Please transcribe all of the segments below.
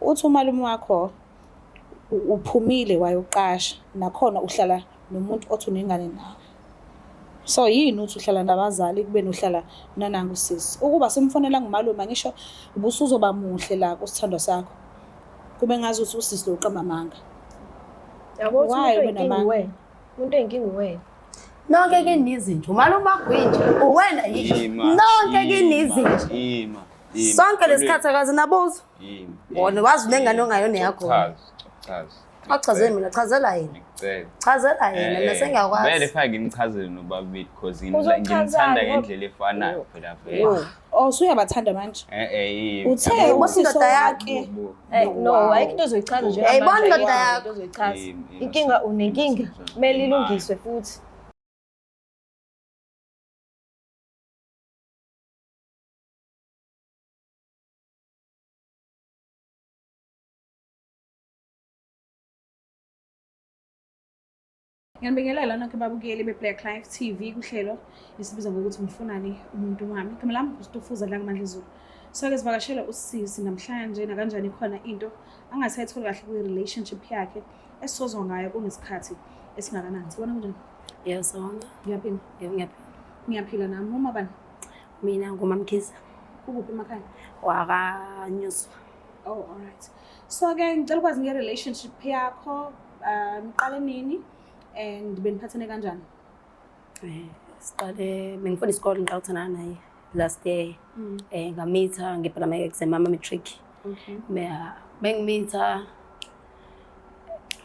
Uthi umalume wakho uphumile wayoqasha nakhona uhlala nomuntu othi unengane nawe. So yini uthi uhlala nabazali kubeni uhlala nanangu sisi? Ukuba simfonela ngumalume ngisho ubusuzoba muhle la kusithandwa sakho. Kube ngazi ukuthi usisi lo uqamba amanga. Yabo uthi Why umuntu ube oyinkinga namanga? uwena. Umuntu oyinkinga uwena. Nonke kinizinja. Umalume wakho inja. Uwena yinja. Ima, Nonke ima, kinizinja. Ima. ima. Sonke lesikhathi akaze nabuzo. Ima. Wona wazi unengane ongayona yakho. Chaza, chaza. Achaze mina, chazela yena. Ngikucela. Chazela yena mina Vele sengiyakwazi. fake nginichazele nobabili because Uzochazani nginithanda ngoba- ngendlela efanayo phela vele. Oh, usuyabathanda manje. Eh eh ima. Uthe Uyayibona usisi indoda yakhe? wakhe Eh no, Wow. ayikho into ozoyichaza nje. Uyayibona indoda yakho? Into ozoyichaza. Ima, ima, Inkinga unenkinga. ima, Kumele ima. ilungiswe futhi. Ngiyanibingelela nonke babukeli be-Black Life TV kuhlelo esibiza ngokuthi ngifunani umuntu wami. Igama lami nguStufuza Dlangamandla Zulu. So-ke sivakashele usisi namhlanje nakanjani khona into angasayitholi kahle kwi-relationship yakhe esizozwa ngayo kunesikhathi esingakanani. Sibona kunjani? Yebo sawona. Ngiyaphila. Yebo ngiyaphila. Ngiyaphila nami. Uma bani? Mina nguMamkhize Kukuphi emakhaya? wakaNyuswa. Oh, all right. So-ke ngicela ukwazi nge-relationship yakho, niqale nini and beniphathene kanjani? Siqale bengifunda isikole ngiqala ukuthandana naye last year. Ngamitha ngibhala ama-exam ama-matric. Okay. Bengimitha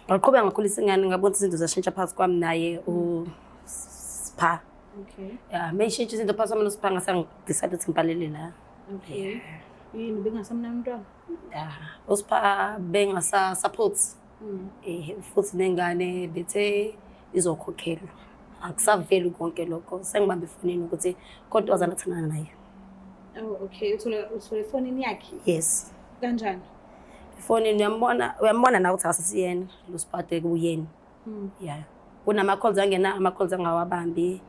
ngaqhubeka ngakhulisa ingane ngabona ukuthi izinto zashintsha phakathi kwami naye uSpha. Okay. Ya, meyishintsha izinto phakathi kwami noSpha ngase ngidecide ukuthi ngibhalele la. Okay. Yini bengasamnani umntwana? Ya, uSpha bengasa-support futhi nengane bethe izokhokhelwa. Akusaveli konke lokho sengibambe efonini ukuthi kodwa wazana athandana naye. Oh, okay. Uthole efonini yakhe Yes. kanjani? Efonini uyambona nawe ukuthi akasasiyena lo Spha kuyena. Yeah. Kunama calls angena, ama calls angawabambi.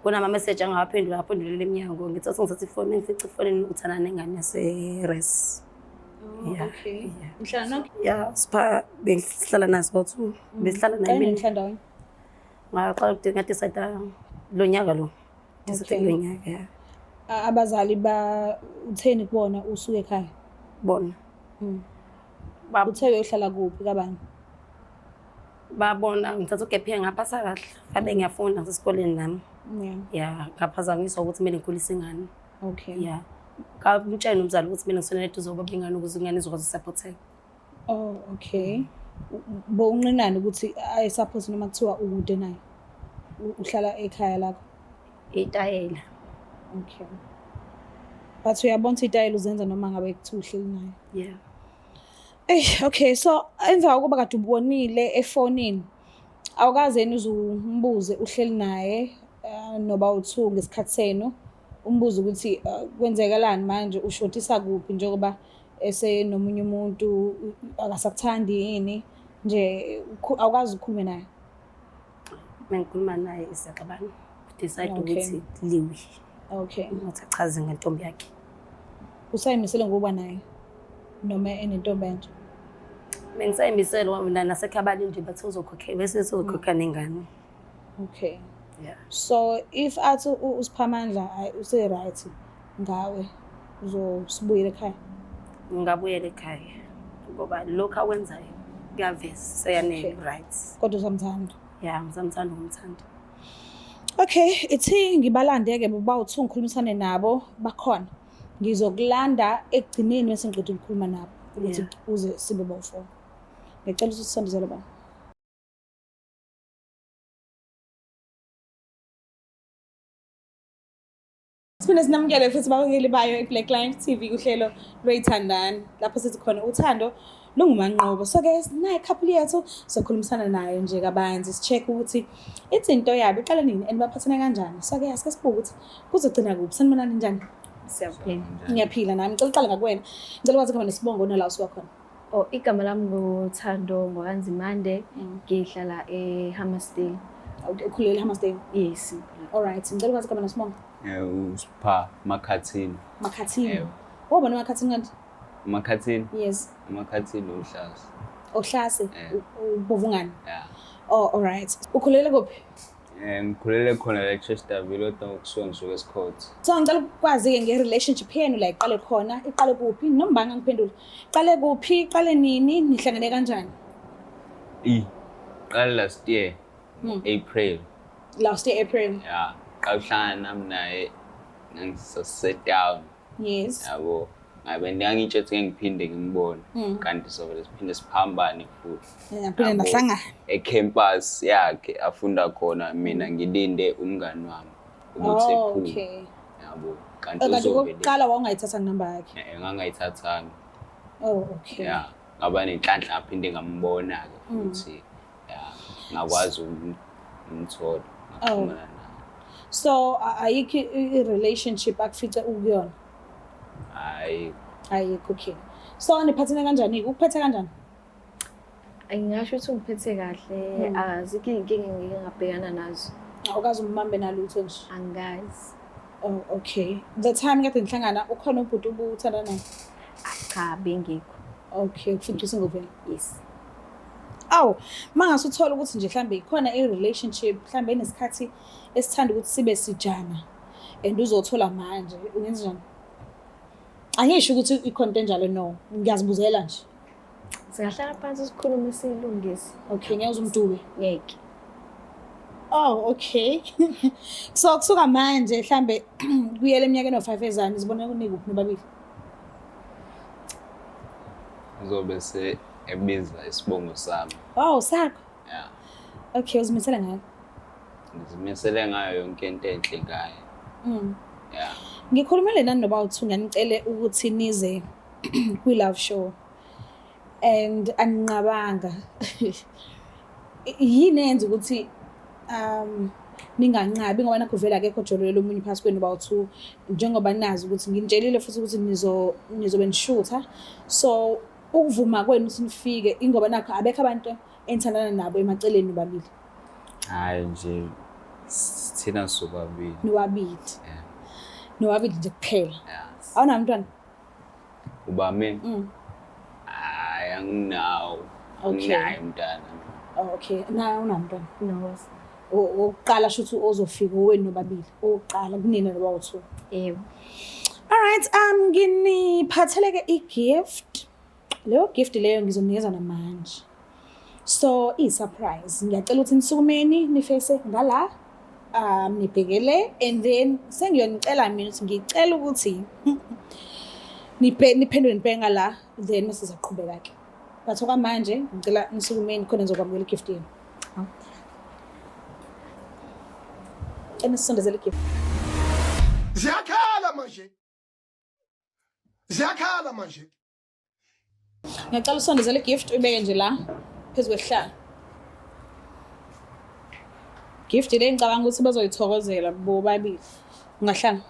Kunama message angawaphendula, aphendulela eminyango. Ngithi ngithatha ifoni ngifice efonini uthana nengane yase res. Oh, Yeah, okay. yeah. Nihlala nonke? Yeah, Spha besihlala naso bathu. Besihlala naye Kanye mina. nihlala ndawonye? Ngaqala ukuthi ngadecide lo nyaka lo. Decide Okay. lo nyaka. Yeah. Abazali ba utheni kubona usuke ekhaya? Bona. Uthe uyohlala kuphi kabani? Babona ngithatha ugap year ngaphasa kahle. Fabe ngiyafunda ngisesikoleni nami. Yeah. Yeah, ngaphazamiswa ukuthi kumele ngikhulise ingane. Okay. Yeah. Ngamtshela umzali ukuthi mina ngisonele eduze kwababa ingane ukuze ingane izokwazi ukusupporteka. Oh, okay. Bowunqinani ukuthi ayisupport noma kuthiwa ukude naye? Uhlala ekhaya lakho. Itayela. Okay. But uyabona ukuthi itayela uzenza noma ngabe kuthiwa uhleli naye. Yeah. Eh, okay, so emva kokuba kade ubonile efonini, awukaze yini uze umbuze uhleli naye noba u-two ngesikhathi senu, umbuze ukuthi kwenzekalani manje ushodisa kuphi njengoba esenomunye umuntu akasakuthandi yini nje awukaze ukhulume naye? Mengikhuluma naye siyaxabana. Decide Okay. ukuthi liwi. Okay. Ukuthi achaze ngentombi yakhe. Usayimisele ngokuba naye noma enentombi entsha? Bengisayimisele ngoba mina nasekhaya balinde bathi uzokhokha bese uzokhokha nengane. Okay. Yeah. So if athi uSiphamandla hayi use right ngawe uzosibuyela ekhaya. Ngingabuyela ekhaya ngoba lokhu akwenzayo kuyaveza seyanele Okay. right. Kodwa usamthanda. Yeah, ngisamthanda ukumthanda. Okay, ithi ngibalande-ke boba u-two ngikhulumisane nabo bakhona. Ngizokulanda ekugcineni bese ngiqeda ukukhuluma nabo ukuthi Yeah. uze sibe bawu-four. Ngicela ukuthi usondezele baba. Siphinde sinamukele futhi babukeli bayo i-Black Life TV kuhlelo lweyithandani lapho sithi khona uthando lungumanqobo. So-ke sinayo couple yethu sokhulumisana nayo nje kabanzi si-check ukuthi izinto yabo iqale nini and baphathana kanjani. So-ke asike sibuke ukuthi kuzogcina kuphi. Sanibonani njani? Siyaphila. Ngiyaphila nami. Ngicela uqale ngakuwena. Ngicela ukwazi igama nesibongo nala usuka khona. Oh, igama lami nguThando Ngwakanzimande. Ngihlala eHammersdale. Okay, ukhulele eHammersdale. Yes. All right. Ngicela ukwazi igama nesibongo. USpha Makhathini. Makhathini. Yebo. Wabona Makhathini kanti? Makhathini Yes. Amakhathini uhlase. Ohlase Eh. ubovungane. Yeah. Oh, all right. Ukhulele kuphi? Ngikhulele khona la eChesterville kodwa ngokusuka ngisuka eScott. So ngicela ukwazi-ke nge-relationship yenu la iqale khona, iqale kuphi? Noma bani angiphendule. Iqale kuphi? Iqale nini? Nihlangene kanjani? I qala last year April. Last year April. Yeah. Qala uhlangana nami naye ngangisase down. Yes. Yabo. Ngabe ngangitshe ukuthi ngeke ngiphinde ngimbone. Kanti sovele siphinde siphambane futhi. Naphinde Yabo. nahlangana. E-campus yakhe afunda khona mina ngilinde umngani wami ukuthi Oh, ephume. okay. Yabo. Kanti Oh, Kanti uzovele okokuqala wawungayithatha namba yakhe. Ngangayithathanga. Oh, okay. Yeah, ngaba nenhlanhla ngaphinde ngambona-ke futhi ya ngakwazi ukumthola ngaxhumana naye. So ayikho i-relationship akufice ukuyona. Hhayi, Ayikho, okay. So niphathene kanjani? Ukuphethe kanjani? Ngingasho ukuthi ungiphethe kahle, azikho iy'nkinga engike ngabhekana nazo. Awukaze umbambe nalutho nje. Angikazi. Oh, okay. The time kade nihlangana ukhona ubhuti ubuthanda naye? Cha, bengekho. Okay, kufica usingle vele. Yes. Awu, mangase uthola ukuthi nje mhlambe ikhona i-relationship mhlambe enesikhathi esithanda ukuthi sibe sijana and uzothola manje ungenza njani? Angisho ukuthi ikhona into enjalo no, ngiyazibuzela nje. Singahlala phansi sikhulume siyilungise. Okay, ngeke uzumdube. Ngeke. Oh, okay. So kusuka manje mhlambe kuyela eminyakeni o5 ezayo nizibona kunikuphi nobabili? uzobe se ebiza isibongo sami. Oh, sakho. Ya, Okay, uzimisele ngayo. ngizimisele ngayo yonke into enhle ngaye. Ya, Ngikhulumele nani noba uthi ngiyanicele ukuthi nize kwi-love show and aninqabanga. Yini eyenza ukuthi ninganqabi ngoba nakho vele akekho ojolele omunye phakathi kwenu bawu-two njengoba nazi ukuthi nginitshelile futhi ukuthi nizobe nishutha so ukuvuma kwenu ukuthi nifike ingoba nakho abekho abantu enithandana nabo emaceleni nobabili hhayi nje thina sobabili. nobabili Yeah. nobabili nje kuphela Ya. awunawo umntwana Uba mina? Hhayi, anginawo. Okay. Anginaye umntana. Oh, okay naye awunawo umntwana No. Owokuqala shuthi ozofika uwenu nobabili owokuqala kunina noba u-two. Yebo. Alright, nginiphathele-ke i-gift. Leyo gift leyo ngizonikeza namanje. So iyi-surprise. Ngiyacela ukuthi nisukumeni nifese ngala nibhekele and then sengiyonicela mina ukuthi ngicela ukuthi niphendule nibheke ngala then mase sizaqhubeka-ke. But okwamanje ngicela nisukumeni khona nizokwamukela i-gift yenu. Cela nisondezele i-gift. Ziyakhala manje. Ziyakhala manje. Ngiyacela usondezele i-gift uyibeke nje la phezu kwesihlalo. Gift le ngicabanga ukuthi bazoyithokozela bobabili. Ungahlala.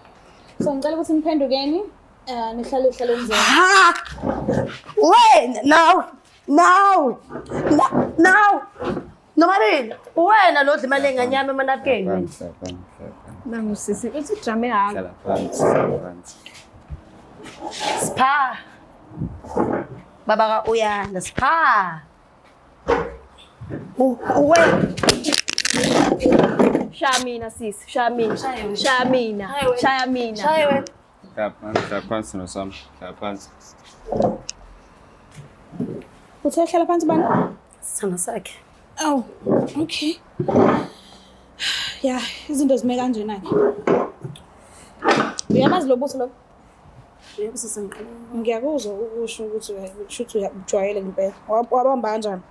So ngicela ukuthi niphendukeni nihlale ehlalweni zenu. Ha! Wena nawe nawe nawe Nomalini wena lo dla imali engane yami emanapukeni wena. Hlala phansi, hlala phansi. Nangu sisi uthi ujame yakho. Hlala phansi, hlala phansi. Sipha. Baba ka uyanda sipha. Wena Shaya mina sisi, shaya mina. Shaya mina. Shaya mina. shaye wena. Hlala phansi, hlala phansi nosami. Hlala phansi. Uthe hlala phansi bani? Sithando sakhe. Oh, okay. Ya, izinto zime kanjena-ke. Uyamazi lo buso lo? Yebo sisi ngiqala. Ngiyakuzwa ukusho ukuthi kusho ukuthi uyajwayele ngempela. Wabamba kanjani?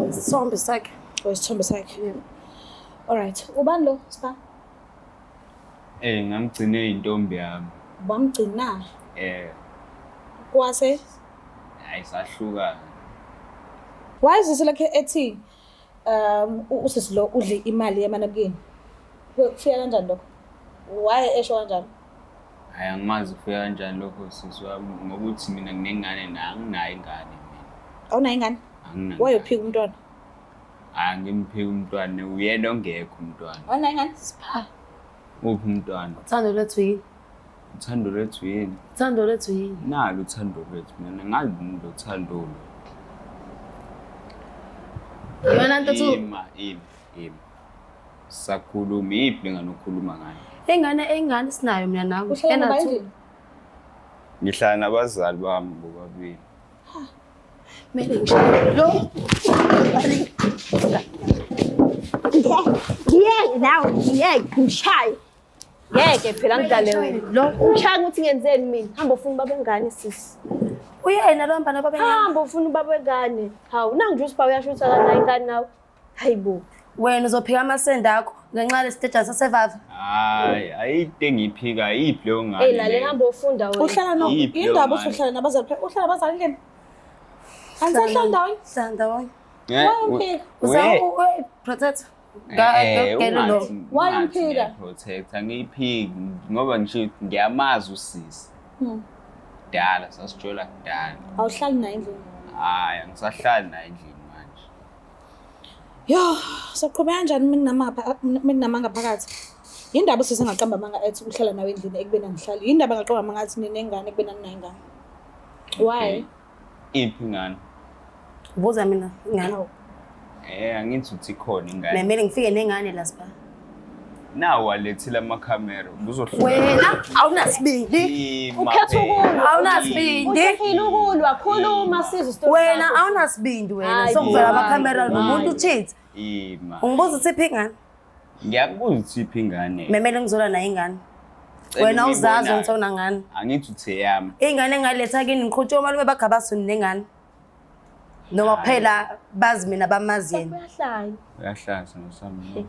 Isithombe sakhe. Oh, isithombe sakhe. Alright. Ubani lo, Sipha? Ngamgcine intombi yami. Bamgcina kwase Hayi sahlukana. Why is this like ethi usisi lo udle imali yamanabukeni? Kufika kanjani lokho? Why esho kanjani? Hhayi angimazi kufika kanjani lokho sisi wami ngokuthi mina nginengane naye anginayo ingane mina. Awunayo ingane? Anginangane. Wayophika umntwana. Hhayi ngimphika umntwana uyena ongekho umntwana. Awunayo ingane? Sipha. Uphi umntwana? Uthando lwethu yini? Uthando lwethu yini? Uthando lwethu yini? Nalo uthando lwethu mina ngazi lo thando lo. Yona nto thu Ima, ima, ima. Sakhuluma iphi lengane okhuluma ngayo? ingane ingane sinayo mina nawe. Uhlala Ena nobani two. endlini? Ngihlala nabazali bami bobabili. Kumele ngishaye lo. Ngiyeke nawe, ngiyeke, ngishaye. Ngeke phela ngidlale wena. Lo Ungishaya ukuthi ngenzeni mina? Hamba ufuna ubaba wengane sisi. uyena lo hamba nababa bengane. Hamba ufuna ubaba wengane. Hawu, nangu nje usibaba uyasho ukuthi akanayo ingane nawe. Hayi bo. Wena uzophika amasende akho ngenxa yalesiteja sasevava. Hayi, ayikho engiyiphika, ayiphi leyo ngane. Hey lalela leyo. hamba ufunda wena. Uhlala no Yiphi leyo indaba uthi ngane? uhlala nabazali phela uhlala nabazali endlini. Anisahlali ndawonye? Hlala ndawonye. Eh, Why umphika? Usa protect. Ga gelo lo. Why umphika? Protect angiyiphiki ngoba ngisho ukuthi ngiyamazi usisi. Kudala sasijola kudala. Awuhlali naye endlini. Hayi, angisahlali naye endlini manje. Yo, soqhubeka kanjani mina kunamanga phakathi? Yindaba usisi engaqamba amanga ethi uhlala nawe endlini ekubeni angihlali. Yindaba angaqamba amanga athi ninengane ekubeni anginayo ingane. Why? Iphi ingane? Ubuza mina ingane. Eh, angithi uthi ikhona ingane. Memele ngifike nengane la spa. Nawu walethile amakhamera, uzohlula. Wena awunasibindi. Ima Ukhetha phela. ukulwa. Awunasibindi. Uthefile ukulwa, khuluma sizwe isitori Wena sakho. awunasibindi wena. Hayi Sokuvela bo. amakhamera nomuntu ucheat. Ima. Ungibuza uthi iphi ingane? Ngiyakubuza ukuthi iphi ingane. Memele ngizola nayo ingane. Cela Wena uzazi ungiyibonayo. ukuthi awunangane. Angithi uthi eyami. Ingane engayiletha kini ngiqhutshwe omalume bagabasuni nengane. Noma kuphela bazi mina bamazi yena. Uyahlanya. Uyahlaza nosami.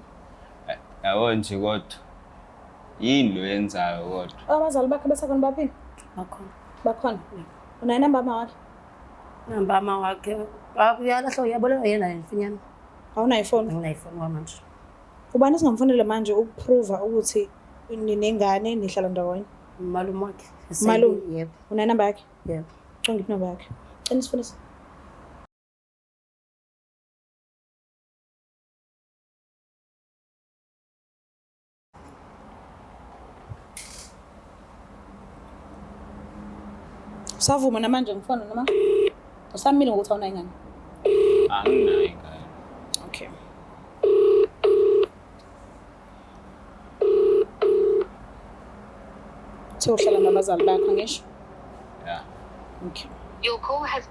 Yabo nje kodwa. Yini lo yenzayo kodwa? Abazali bakhe besakhona baphila? Bakhona. Bakhona. Unayo inamba yama wakhe? Namba ama wakhe. Uyalahla uyaboleka yena yena mfinyana. Awunayo ifoni? Anginayo ifoni kwamanje. Ubani esingamfonela manje ukuprova ukuthi ninengane nihlala ndawonye? Malume wakhe. Malume? Yebo. Unayo inamba yakhe? Yebo. Cela ngiphi inamba yakhe. Cela isifonise. Usavuma namanje ngifona noma? Usamile ngokuthi awunayo ingane? Anginayo ingane. Okay. Uthe uhlala nabazali bakho ngisho? Yeah. Okay. Your call has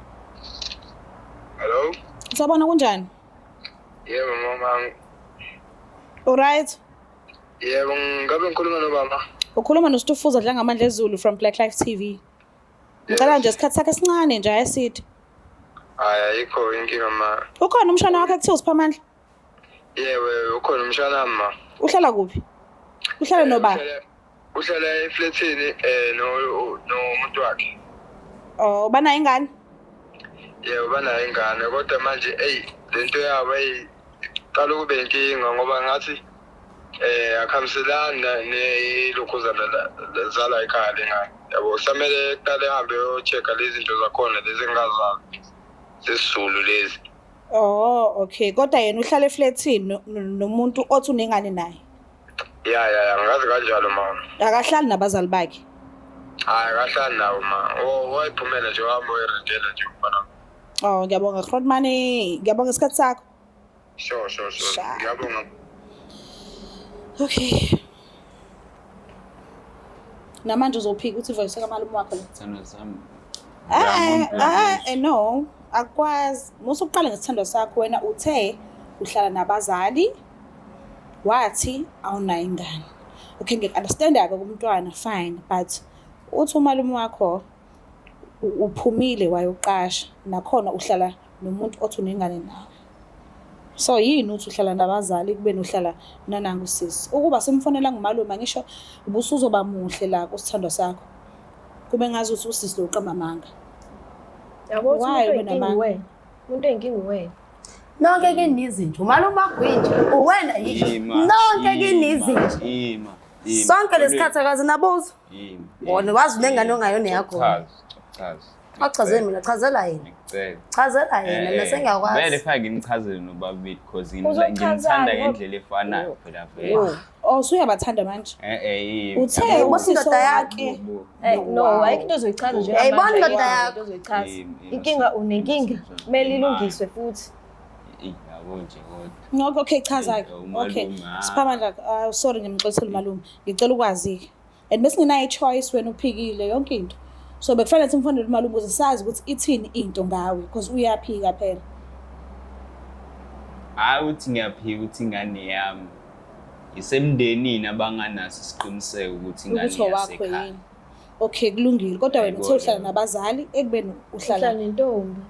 Hello? Usabona kunjani? Yebo mama. Alright. Yebo, ngabe ngikhuluma nobaba? Ukhuluma noStufuza Dlangamandla Zulu from Black Life TV. Ngicela nje isikhathi sakhe esincane nje ayeside. Hayi ayikho inkinga ma. Ukhona umshana wakhe kuthiwa uSiphamandla? Yebo, ukhona umshana wami ma. Uhlala kuphi? Uhlala noba? Uhlala eflatini no nomuntu wakhe. Oh, banayo ingane? Yebo, banayo ingane kodwa manje ey lento yabo ey qala kube inkinga ngoba ngathi akhamselani nelokhuzana zala ekhaya lengane. Yabo, samele kuqale ahambe ayo-check-a lezi zinto zakhona lezi engingazazi zesiZulu lezi. Oh, okay. Kodwa yena uhlala eflatini nomuntu othi unengane naye. Ya ya ya, ngazi kanjalo ma. Akahlali nabazali bakhe. Hayi akahlali nawo ma. Wayiphumela nje wahamba wayirentela nje umfana. Oh, ngiyabonga Grootman, ngiyabonga isikhathi sakho. Sure, sure, sure. Sure. Ngiyabonga. Okay. Namanje uzophika ukuthi ivoice kamalume wakho le. Sithandwa sami. No, akwazi. Musa ukuqala ngesithandwa sakho wena uthe uhlala nabazali wathi awunayo ingane. Okay, ngiku-understand-ke kumntwana fine, but uthi umalume wakho uphumile wayoqasha nakhona uhlala nomuntu othi unengane nawe. So yini uthi uhlala nabazali kube nohlala nanangu sisi? Ukuba simfonela ngumalume ngisho ubusuzoba muhle la kusithandwa sakho. Kube ngazi ukuthi usisi lo uqamba amanga. Yabo uthi Why umuntu ube oyinkinga namanga? uwena. Umuntu oyinkinga uwena. Nonke kinizinja. Umalume wakho inja. Uwena yinja. Nonke kinizinja. Ima. Ima. Sonke lesikhathi akaze nabuzo. Ima. Wona wazi unengane ongayona yakho. Chaza, chaza. Achaze mina, chazela yena. Ngikucela. Chazela yena, mina Eh, sengiyakwazi. Vele fake ngimchazele nobabili because Uzochazani ngimthanda ngoba- ngendlela efanayo phela vele. Oh, usuyabathanda manje. Eh eh. Uthe yabo. usisi indoda yakhe. wakhe. Bo- Eh, no, Wow. ayikho into ozoyichaza nje. Uyayibona manje, indoda ayikho yakho? into ozoyichaza. Yimi, yimi, Inkinga unenkinga, yimi, kumele yimi. ilungiswe futhi. Eyi, yabo nje kodwa. No, okay, chaza ke. Umalume, Okay. ah. Siphamandla, sorry ngimxolisela umalume. Ngicela ukwazi-ke. And besingenayo i-choice wena uphikile yonke into. So bekufanele simfundele umalume ukuze sazi ukuthi ithini into ngawe because uyaphika phela. Hayi ukuthi ngiyaphika ukuthi ingane yami isemndenini abanganaso isiqiniseko ukuthi ingane Ukuthi owakho yasekhaya. yini. Okay, kulungile. Kodwa wena uthe Yayibona. uhlala nabazali ekubeni Uhlala uhlala nentombi.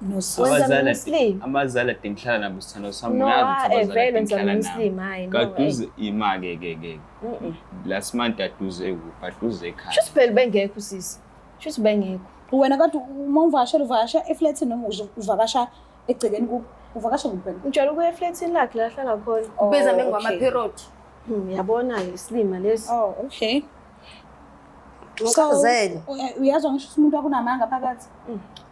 nosisi. Wenza Abazali nomslim. abazali ade ngihlala nabo sithando sami No, ngiyazi ukuthi ah, eh, abazali vele ade wenza ngihlala nomslim, nabo. hhayi, no, Kaduze ima-ke ke ke. Mm-mm. Last month aduze kuphi? Aduze ekhaya. Shuthi phela bengekho usisi. Shuthi bengekho. Wena kade uma uvakashela uvakasha eflatini noma uvakasha egcekeni kubo? Uvakasha kuphi wena? Ngijwayele ukuya eflatini lakhe la ahlala khona. Ubiza Oh, mengwama-period. Yabona-ke isilima lesi. Oh, okay. Ngichazele. Uyazwa ngisho ukuthi umuntu wakho unamanga phakathi.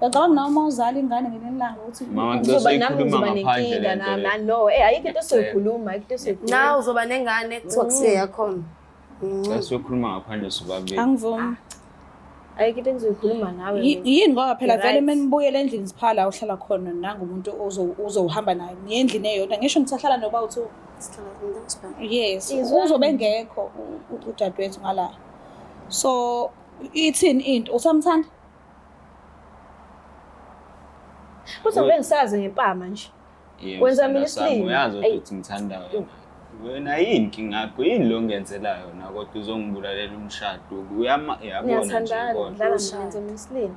Uyacabanga nawe uma uzala ingane ngelinye ilanga ukuthi Mama ngicela Ngizoba nami soyikhuluma ngizoba ngaphandle nenkinga le nto nami. le. Ah, no, eh ayikho into esizoyikhuluma, ayikho into esizoyikhuluma. Nawe uzoba nengane kuthiwa kusiye yakhona. Ngicela siyokhuluma ngaphandle sobabili. angivumi. Ayikho into engizoyikhuluma nawe. mina. Yini ngoba phela You're vele right. uma nibuyela endlini siphala uhlala khona nangumuntu ozohamba naye niye endlini eyodwa ngisho nisahlala noba uthi yes Izwa. uzobe engekho udadewethu ngala. So ithini into usamthanda? Futhi ngibe ngisazi ngempama nje. Yebo, Wenza sithandwa mina sami, isilima. Uyazi Eyi. ukuthi ngithanda wena. Wena yini inkinga yakho? Yini lo ngenzela yona kodwa uzongibulalela umshado? Uyama yabona nje Niyathandana, kodwa. dlala mina nenza mina isilima.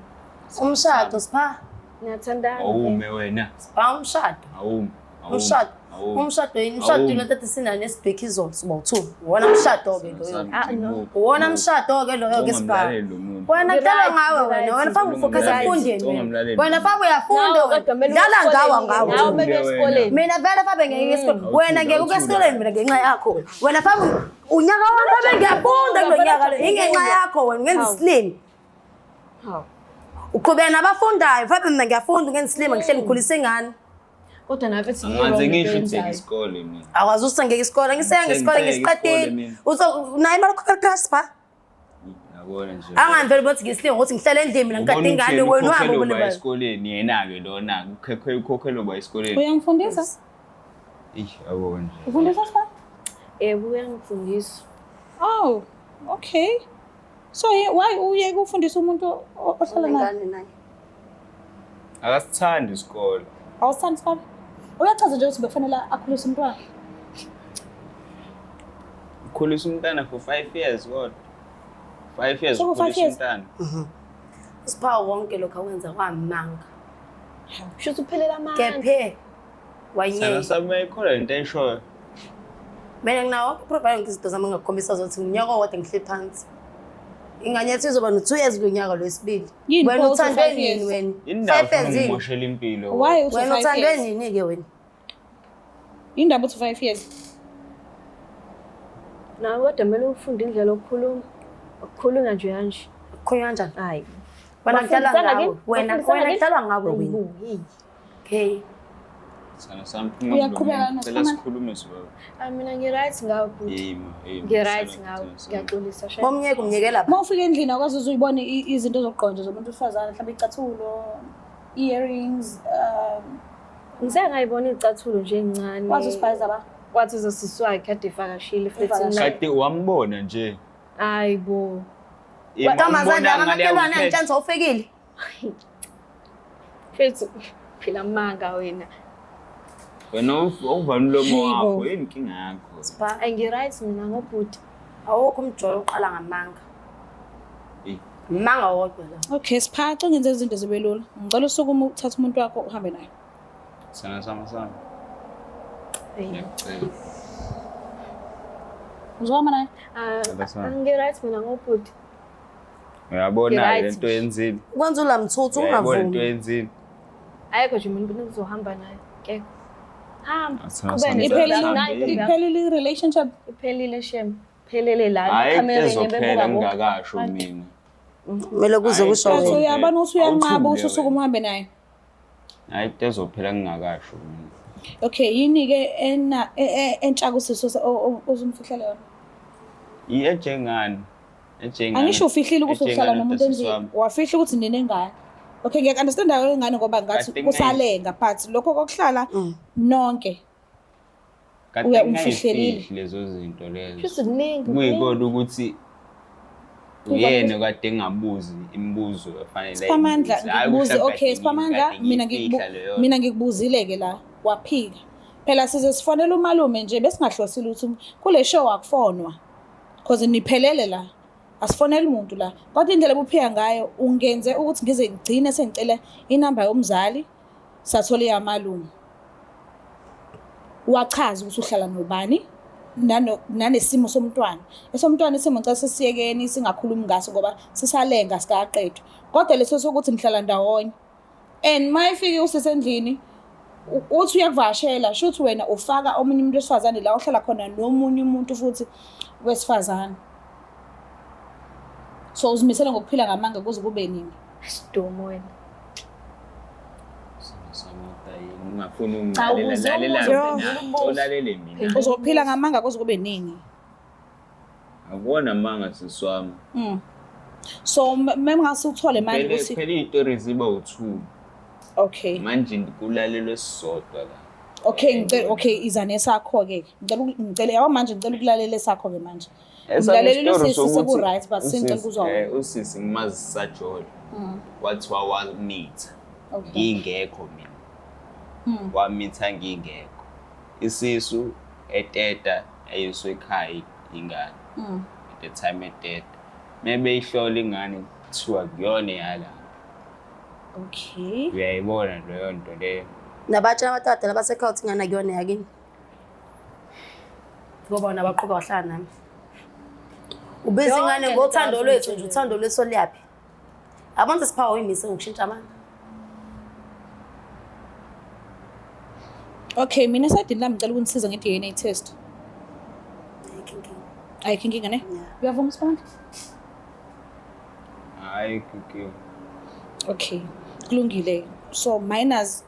Umshado sipha. Niyathandana. Awume wena. Sipha umshado. Awume. awume, Umshado. awume. Umshado yini? Umshado Awume. yini lento sinayo nesibhekhi izolo siba u-two. Wona umshado ke loyo. Ah, no. Wona umshado ke loyo ke sipha. Ungamlaleli lo muntu. Wena You're kudlalwa right, ngawe you're wena. right. Wena faka ufocus Right. ekufundeni. wena. Ungamlaleli. Wena faka uyafunda Nawe wena. kodwa kumele Dlala uye ngawe esikoleni. ngawe. Nawe kumele uye Awuthule esikoleni. Mina vele fabe ngeke esikoleni. Awuthule, Wena ngeke uke awuthule. esikoleni mina ngenxa yakho. Wena fabe unyaka wami fabe ngiyafunda kulo nyaka lo. Ingenxa yakho wena ungenza isilima. Hawu. Uqhubeka nabafundayo fabe mina ngiyafunda ungenza isilima ngihleli ngikhulisa ingane. Kodwa nawe futhi Angaze i-wrong ngisho into ukuthi oyenzayo. isikole mina. Akwazi ukuthi ngeke isikole ngiseke ngesikole Ngeke isikole ngisiqedile. mina. Uzo naye imali ukhokhela class pha. Yabona nje. Angani vele ukuthi ngisilima ukuthi ngihlele endlini mina ngikade Ubona ingane ukuthi wena uhambe ukhokhelwe ubone ba bani. esikoleni yena-ke lona ukhokhelwe ba esikoleni. Uyangifundisa? Eyi, yabo nje. Ufundisa sipha? Yebo, uyangifundisa. Oh, okay. So why uye kufundisa umuntu ohlala naye? Ingane naye. Akasithandi isikole. Awusithandi isikole? Uyachaza nje ukuthi bekufanele akhulise umntwana. Ukhulisa umntana for 5 years kodwa. 5 years So, five ukhulisa years? umntana. Sipha wonke lokho akwenza kwamanga. Shuthi uphelela amandla. Kephe Sana wanyeka. sami ayikholwa lento ayishoyo. Mina nginawo provide yonke izinto zami ngakukhombisa zokuthi ngonyaka owodwa ngihleli phansi. Ingane yethu izoba no-2 years kulo nyaka lwesibili. Yini Wena pho uthi uthandwe five nini years? wena? Yini 5 years yini? ngimoshela impilo. Why uthi Wena 5 uthandwe years? nini-ke wena? Indaba uthi 5 years. Nawe kodwa kumele ufunde indlela yokukhuluma. Ukukhulunywa nje kanje. Kukhulunywa kanjani? Hayi. Wena kudlalwa Bafundisana ngawe. kini? Wena Bafundisana wena kini? kudlalwa ngawe wena. Hayibo, hey. Okay. Sana sami phuma Uyaqhubeka kulo muntu. Cela nokukhuluma? sikhulume sobaba. Ah, mina ngi-right ngawe bhuti. Yima, yima. Ngi-right Sana, ngawe. sana, sana. Ngiyaxolisa shame. Bomnyeka umnyekela Uma ufika endlini awukwazi uze uyibone izinto zokugqoka nje zomuntu wesifazane, mhlawumbe icathulo, earrings, Ngise ngayibona iy'cathulo nje ey'ncane. wazi usibhayiza ba? Kwathi uzosisi wakhe kade evakashile efletini lakhe. Kade wambona nje. Hayi bo. Yima, Ntombazane umbona ngale amakhelwane awuphethe. angitshani sewufikile. Mfethu phila amanga wena. Wena uvala umlomo Hayibo. wakho, yini inkinga yakho? Sipha Ayi ngi-right mina ngobhuti. awukho umjolo oqala ngamanga. Eyi. Manga wodwa la. Okay, sipha ngenze izinto zibe lula. Ngicela usukume uthathe umuntu wakho uhambe naye. Sana sami sami. Hayi. Ngiyacela. Uzohamba naye? Ah, Abasana. ngi-right mina ngobhuti. Uyabona Ngi-right lento yenzile. Ukwenza ulamthuthu Uyayibona lento ungavumi. yenzile. Ayikho nje umuntu engizohamba naye. Kekho. Hamba. Asana Qhubeka sami, nempilo sana yakho. sami. Nayi intombi yakho. Iphelile i-relationship. Iphelile shem. Phelele la Hayi emakhamereni ezophela bebuka bonke. ngingakasho mina. Kumele kuze kusho But wena. uyabona ukuthi uyanqaba Awuthume ukuthi usuke wena. umuhambe naye. Hayi into ezophela ngingakasho mina. Okay, yini-ke ena entsha kusisi ozumfihlela yona? Ejengani? Ejengani? Angisho ufihlile ukuthi uhlala Ejengani nomuntu sisi endlini. wami. Wafihla ukuthi ninengane. Okay, ngiyaku-understand-a ingane ngoba ngathi Kade kusalenga but lokho kokuhlala nonke Kade Uya- ngingayifihlile umfihlelile. lezo zinto lezo. Shuthi kuningi. Kuyikona ukuthi uyena kade engabuzi imibuzo efanele. Siphamandla ayibuze. Hhayi ngikubuze ukuthi mhlawumbe okay kade Siphamandla kade mina ngiyifihla leyo nto. mina ngikubuzile-ke la waphika phela size sifonele umalume nje besingahlosile ukuthi kule show akufonwa cause niphelele la asifoneli muntu la kodwa indlela obuphika ngayo ungenze ukuthi ngize ngigcine sengicela inamba yomzali sathola eyamalume wachaza ukuthi uhlala nobani nanesimo somntwana. Esomntwana isimo ngicela sisiyekeni singakhulumi ngaso ngoba sisalenga sikaqedwa. Kodwa leso sokuthi nihlala ndawonye and uma efike usesendlini uthi uyakuvakashela shuthi wena ufaka omunye umuntu wesifazane la ohlala khona nomunye umuntu futhi wesifazane. So uzimisele ngokuphila ngamanga kuze kube nini? Sidumo wena. Ungafuni Cha, ungilalela, ukuze lalela umuze mina. uphendule umbuzo. Ulalele mina. Uzophila ngamanga kuze kube nini? Akuwona amanga sisi wami. So mengase uthole manje Phela ukuthi phela iy'tori ziba u-two. okay. Manje kulalelwe esisodwa la. Okay, ngicela okay iza nesakho ke. Ngicela ngicela yabo manje ngicela ukulalela esakho ke manje. Esami Ngilalelile isitori usisi sokuthi seku-right but sengicela ukuzwa wena. Usisi ngimazi sisajole. Kwathiwa wamitha. Okay. Ngingekho mina. Wamitha ngingekho. Isisu eteta eyiswe ekhaya ingane. At the time eteta. Mebeyihlola ingane kuthiwa kuyona yala. Okay. Uyayibona leyo nto leyo. Nabatshela abantu abadala basekhaya ukuthi ingane akuyona yakini. Ngoba bona baqhuba wahlala nami. Ubiza ingane Yonke ngothando le nto lwethu nje, uthando lwethu oluyaphi? Abantu siphawa uyimise ngokushintsha amanga. Okay, mina esayidini lami ngicela ukunisiza nge-DNA test. Ayikho inkinga. Ayikho inkinga ne? Yeah. Uyavuma Sibonke? Hayi kukiwe. Okay. Kulungile. So minus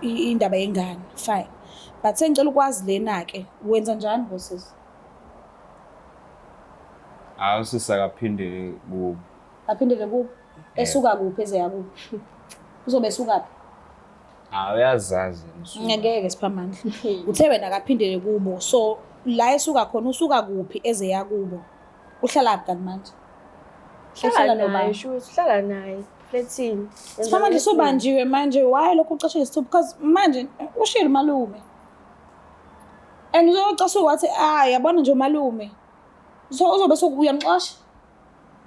indaba yengane. Fine. But sengicela ukwazi lena ke wenza njani ngosisi? Hayi usisi akaphindele kubo. Aphindele kubo. Esuka kuphi ezeya kuphi? Uzobe esuka phi? Hayi uyazazi yena usuka. Ngeke Siphamandla. Uthe wena akaphindele kubo. So la esuka khona usuka kuphi ezeya kubo? Uhlala phi kanti manje? Uhlala nobani? naye, shuthi uhlala naye flatini. Siphamandla usubanjiwe manje why lokhu ucashe ngesithupha because manje ushilo umalume. And uzocasuka wathi ah yabona nje umalume. So uzobe sokuyamxosha.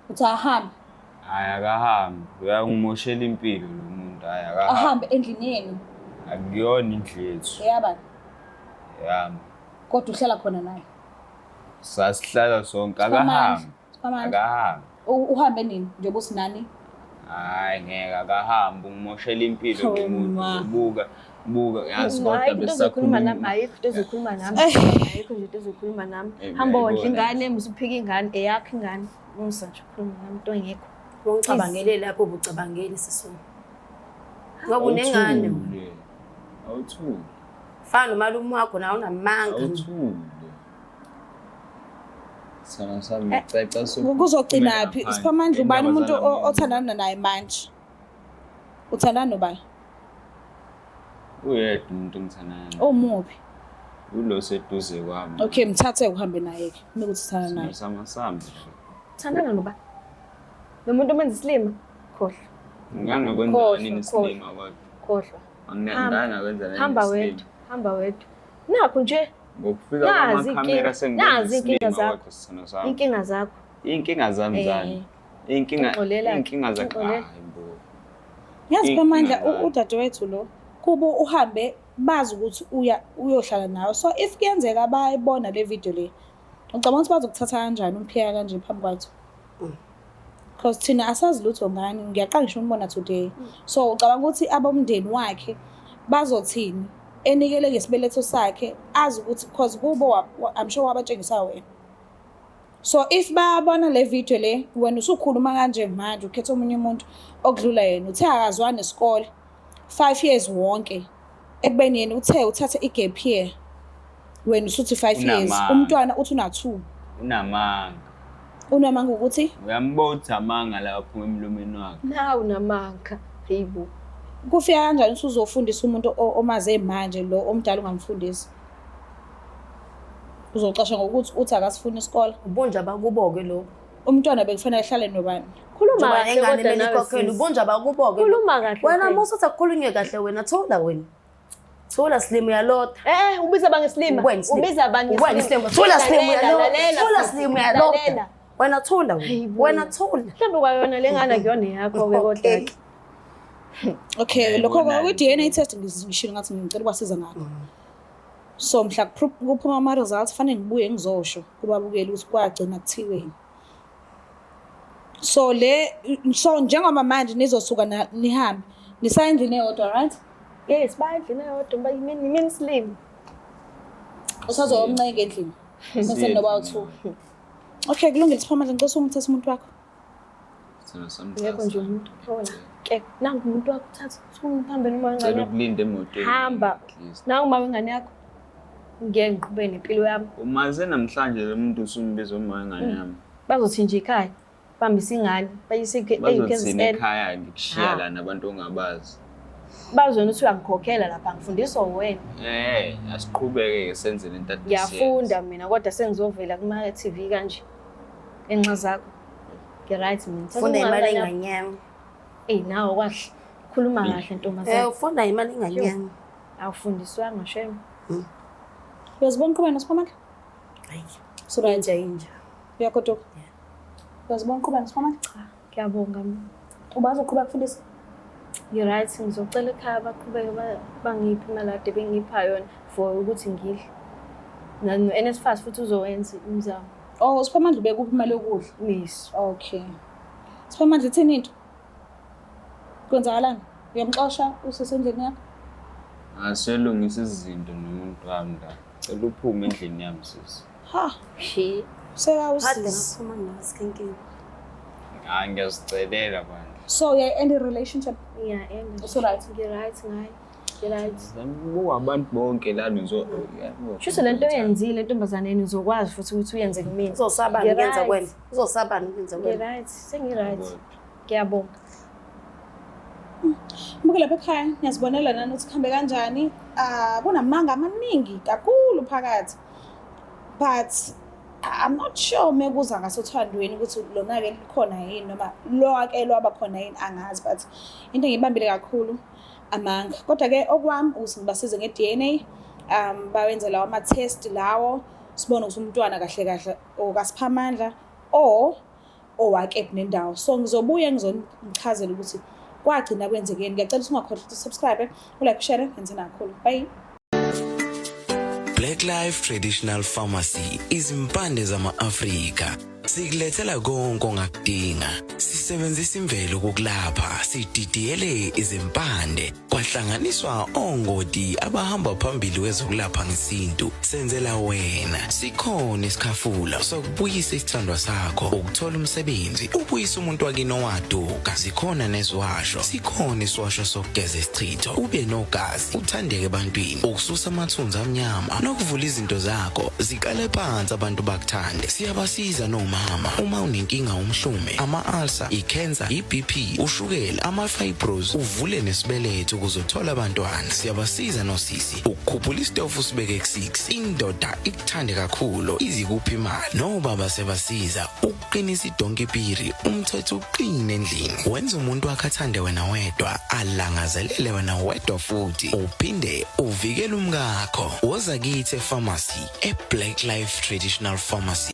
Uthi ahambe, Hayi akahambi. Uyangimoshela impilo lo muntu. Hayi akahambi. ahambe endlini yenu. Akuyona indlu yethu. Eyabani? Yami. Kodwa uhlala khona naye. Sasihlala sonke akahambi. Siphamandla. Akahambi. Uhambe nini? Njengoba usinani? Hayi ngeke akahambi ungimoshela impilo lo Hawu, muntu. ma. Buka buka yazi kodwa Ayikho into ozokhuluma nami, besakhuluma. ayikho into ozokhuluma nami. Ayikho nje into ozokhuluma nami. Eh, Hamba wondla uyayibona. ingane, musuphika ingane, eyakho ingane. Musa nje ukukhuluma nami into engekho. Ungicabangele lapho ubucabangeli sisi wami. Ngoba unengane. Awuthule. Awuthule. Fana nomalume wakho nawe unamanga. Awuthule. Sana sami caca so. Kuzogcina phi? Siphamandla ubani umuntu othandana naye manje? Uthandana nobani? Uyedwa umuntu engithandana naye. Omuphi? Ulo seduze kwami. Okay, mthathe uhambe naye ke. Mekuthi uthandana naye. Sama sami. Thandana noba? Nomuntu omenza isilima? Khohlwa, Ngangakwenza Khohlwa, nini isilima kodwa. khohlwa. Hamba. Ngangakwenza nini Hamba isilima. wedwa, hamba wedwa. Nakho nje Ngokufika Nazi kwamakhamera inkinga- sengikwenza nazi inkinga isilima zakho. kodwa sithando sami. inkinga zakho. Iy'nkinga zami Eh. zani? Iy'nkinga Ngixolela-ke, iy'nkinga zakho. ngixolela. Hayi bo. Yazi Siphamandla Inkinga zami. udadewethu lo kubo uhambe bazi ukuthi uya uyohlala nawe. So if kuyenzeka bayibona le video le ucabanga ukuthi bazokuthatha kanjani umphika kanje phambi kwethu? Because thina asazi lutho ngani, ngiyaqala ngisho umbona today. So ucabanga ukuthi abomndeni wakhe bazothini enikele ngesibeletho sakhe azi ukuthi because kubo I'm sure wabatshengisa wena. So if bayabona le video le, wena usukhuluma kanje manje ukhetha omunye umuntu okudlula yena, uthe akazwani nesikole 5 years wonke, ekubeni yena uthe uthathe i-gap year, wena usuthi 5 years. Unamanga. Umntwana uthi una-2. Unamanga. Unamanga ukuthi Uyambona ukuthi amanga la aphuma emlomeni wakhe. Nawu namanga. Hayibo. Kufika kanjani ukuthi uzofundisa umuntu omaze manje, lo omdala ungamfundisi? Uzocasha ngokuthi uthi akasifuni isikole. Ubunja bakubo-ke lokho. Umntwana bekufanele ahlale nobani? Khuluma Njengoba kahle nengane kodwa kumele nawe ikhokhelwe, sisi. ubunja bakubo-ke. Khuluma kahle. Wena phela. musa uthi akukhulunywe kahle wena, thola wena. Thola slim uyalota. Eh, ubiza bani ngesilima? Uwena isilima. Ubiza bani Uwena isilima. Thola slim uyalota. Lalela, Thola sisi. slim uyalota. Lalela. Wena thola wena. Hayibo. Wena thola. Mhlawumbe kwayona le ngane akuyona eyakho-ke kodwa Okay. ke. Okay, Yayibona lokho nje. kwi-DNA test ngishilo ngathi ngicela ukubasiza ngakho. So mhla kuphuma ama-results fanele ngibuye ngizosho kubabukeli ukuthi kwagcina kuthiweni. So le so njengoba manje nizosuka nihambe nisaya endlini eyodwa, right? Yes, baya endlini eyodwa, mina isilima. Usazomncenga endlini. Mase noba u2. Okay, kulungile Siphamandla, ngicela umthathe umuntu wakho. Thina Ngekho nje samthatha. umuntu thola. Ke, nangu umuntu wakho uthatha. Usuhambe noma wengane Cela yakho. ukulinda emotweni. Hamba. At least. Nangu uma wengane yakho. Ngeke ngiqhubeke nempilo yami. Umaze namhlanje lo muntu usumbiza uma wengane yami. Bazothi nje ekhaya bambise ingane bayise Bazothini e-KZN. ekhaya ngikushiya Ha. la nabantu ongabazi. Bazona ukuthi uyangikhokhela lapha ngifundiswa wena. Asiqhubeke ke senze lento ade Ngiyafunda mina kodwa sengizovela kuma TV kanje. Ngenxa zakho. Ngi-right mina. Thatha Funda umama imali wengane yakho. enganyama. Eyi nawe kwahle. Khuluma kahle ntombazane. Ufunda imali enganyama. Awufundiswanga shem. Uyazibona uqhubeka noSiphamandla? Hayi. So right. Inja inja. Uyagoduka. Uyazibona uqhubeka noSiphamandla? Ngiyabonga mina. Ubazi uqhubeka kufundisa? Ngi-right ngizocela ekhaya baqhubeke bangiphe imali ade bengipha yona for ukuthi ngidle. No-NSFAS futhi uzowenza imizamo. Oh, uSiphamandla ubekuphi imali yokudla? Yes. Okay. Siphamandla, ithini into? Kwenzakalani? Uyamxosha usesendlini yakho? Asiyolungisa izinto nomuntu wami la. Cela uphume endlini yami sisi. Ha, Shi. Kade sekawusisi. ngaphuma nawe inkinga. Hayi ngiyazicelela bandla. So uyayi-end i-relationship? Ngiya-end. Usu-right? Ngi-right ngayo. Ngi-right. Buka abantu bonke la nizo. Shuthi lento oyenzile entombazaneni uzokwazi futhi ukuthi uyenze kumina. Uzosabani Ngi-right. ukuyenza kwena. Uzosabani ukuyenza kwena. Ngi-right. Sengi-right. Ngiyabonga. Mbuke lapha ekhaya, niyazibonela nani ukuthi kuhambe kanjani. Ah, kunamanga amaningi kakhulu phakathi. But I'm not sure mekuza ngasothandweni ukuthi lona-ke likhona yini noma lwake lwaba khona yini, angazi, but into engiyibambile kakhulu amanga. Kodwa-ke okwami ukuthi ngibasize nge-DNA, bawenze lawo ama-test lawo, sibone ukuthi umntwana kahle kahle okaSiphamandla or owakephi nendawo. So ngizobuye ngizonichazela ukuthi kwagcina kwenzekeni. Ngiyacela ukuthi ungakhohlwa ukuthi subscribe, ulike, share, ngenzeni kakhulu. Bye. Black Life Traditional Pharmacy, izimpande zama-Afrika. Sikulethela konke ongakudinga. Sisebenzisa imvelo ukukulapha, sididiyele izimpande, kwahlanganiswa ongoti abahamba phambili kwezokulapha ngesintu. Senzela wena. Sikhona isikhafula sokubuyisa isithandwa sakho, ukuthola umsebenzi, ubuyisa umuntu wakini owaduka. Zikhona neziwasho. Sikhona isiwasho sokugeza isichitho, ube nogazi, uthandeke ebantwini, ukususa amathunzi amnyama nokuvula izinto zakho ziqale phansi abantu bakuthande. Siyabasiza nomama uma unenkinga umhlume, ama-ulcer, i-cancer, i-BP, ushukela, ama-fibros, uvule nesibeletho ukuze uthole abantwana. Siyabasiza nosisi ukukhuphula isitofu sibeke ku-6, indoda ikuthande kakhulu, izikuphi imali. Nobaba siyabasiza ukuqinisa idonki piri, umthetho uqine endlini, wenza umuntu wakhe athande wena wedwa, alangazelele wena wedwa, futhi uphinde uvikele umkakho. Woza kithi e-pharmacy, e-Black Life Traditional Pharmacy.